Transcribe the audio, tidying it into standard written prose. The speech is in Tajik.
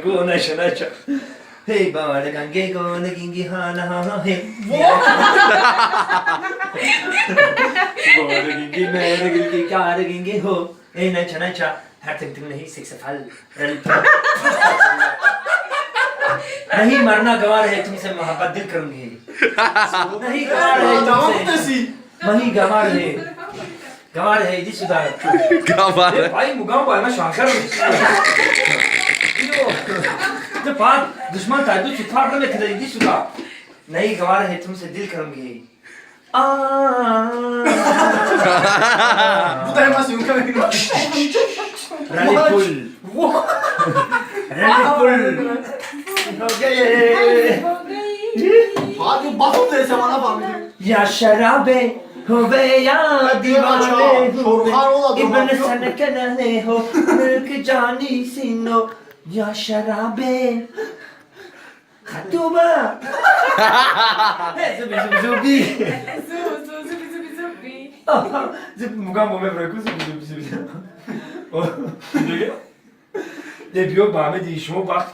Го наша наша. Hey balagan ge go nagingi ha na ha ha hey. Balagingi meragingi karagingi ho. Hey nacha nacha. Her tık tık nahi seks fal. नहीं मरना गवार है तुमसे मोहब्बत दिल करूंगी। नहीं गवार है Tamam तुमसे desi. वही गवार है गवार है जी सुधार। Гавар. भाई मुगाम भाई मैं शांकर हूँ। तो पाँच दुश्मन था तू सुधार में थे जी सुधार। नहीं गवार है तुमसे दिल करूंगी। आ Bu da hemen съёмка мекунад. Ралипул Ралипул हो गए। Hadi bakın dese bana фаҳмидем. या शराबे होवे या दीवाने होवे Şorkan ola, इब्न durmak yok. सनकने हो मिल्क जानी सिनो या शराबे खतुबा zubi zubi zubi. Zu, zu, zubi, zubi, zubi. Zubi мугам боме браку zubi zubi zubi. Дебиё ба ҳаме шумо вақт